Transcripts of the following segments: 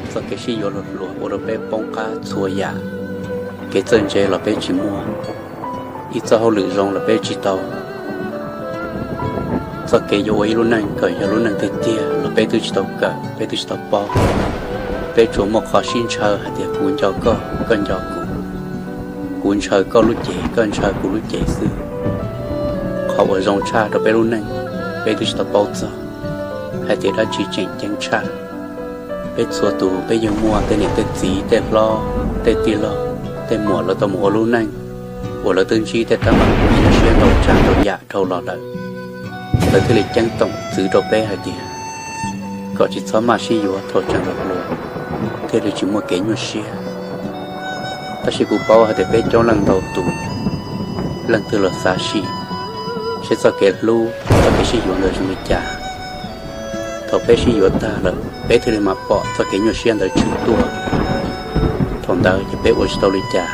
Txoj kev sib yuav hluas hluas ua rau peb poob qab txhua yam. Kev txawj ntse los peb tsis muaj, ib txoj hauj lwm zoo los peb tsis tau, txoj kev yuav ua ib lub neej kom yog lub neej tiag tiag los peb twb tsis tau kawm, peb twb tsis tau paub. Peb tsuas muaj qhov sib ntshaw hais tias kuv nco koj, koj nco kuv, kuv ntshaw koj lub cev, koj ntshaw kuv lub cev xwb. Qhov uas zoo tshaj rau peb lub neej, peb twb tsis tau paub txog hais tias dab tsi tseem ceeb tshaj. Peb txhua tus peb yeej muaj tej niam tej txiv, tej hlob, tej tij laug, tej muam lawv tau mus ua lub neej uas lawv twb ntsib tej teeb meem nyuaj siab ntau tsav ntau yam dhau los lawm, lawv thiaj li ceeb toom txwv rau peb hais tias kom tsis txhob maj sib yuav thaum tseem hluas hluas, thiaj li tsis muaj kev nyuaj siab. Tab sis kuv paub hais tias peb coob leej ntau tus, leej twg los xav sim seb txoj kev hlub, txoj kev sib yuav ntawd zoo li cas. Thaum peb sib yuav tag lawm peb thiaj li mam pom txoj kev nyuaj siab ntawd tshwm tuaj. Thaum ntawd ces peb ua tsis tau li cas.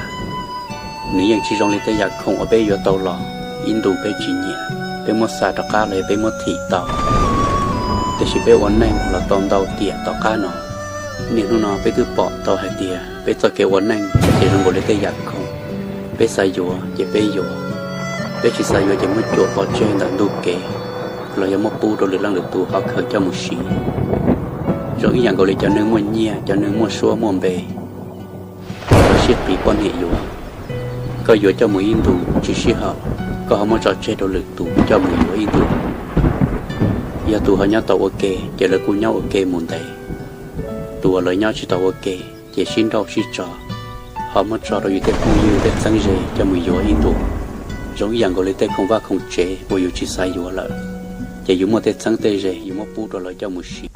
Nws yeej tsis zoo li tej yam khoom uas peb yuav tau los, ib ntus peb tsis nyiam, peb muab xa rov qab los yog peb muab thim tau. Tiam sis peb ua neej los tau ntau tiam tom qab no, niaj hnub no peb twb pom tau hais tias peb txoj kev ua neej ces zoo nkaus li tej yam khoom. Peb xav yuav ces peb yuav, peb tsis xav yuav ces muab cuam pov tseg ntawm ntug kev, los yog muab pub rau lwm leej lwm tus ho khaws coj mus siv. Zoo ib yam nkaus li cov neeg muaj nyiaj, cov neeg muaj suab muaj npe, lawv sib qiv poj niam yuav. Koj yuav coj mus ib ntus tsis sib haum, koj ho muab tso tseg rau lwm tus coj mus yuav ib ntus. Yog tus ho nyob tau ua ke ces lawv kuj nyob ua ke mus ntev. Tus uas lawv nyob tsis tau ua ke ces sib nrauj sib tso, ho muab tso rau yus tej phooj ywg tej txheeb ze coj mus yuav ib ntus. Zoo ib yam nkaus li tej khoom vaj khoom tsev uas yus tsis xav yuav lawm, ces yus muaj tej txheeb tej ze yus muab pub rau lawv coj mus siv.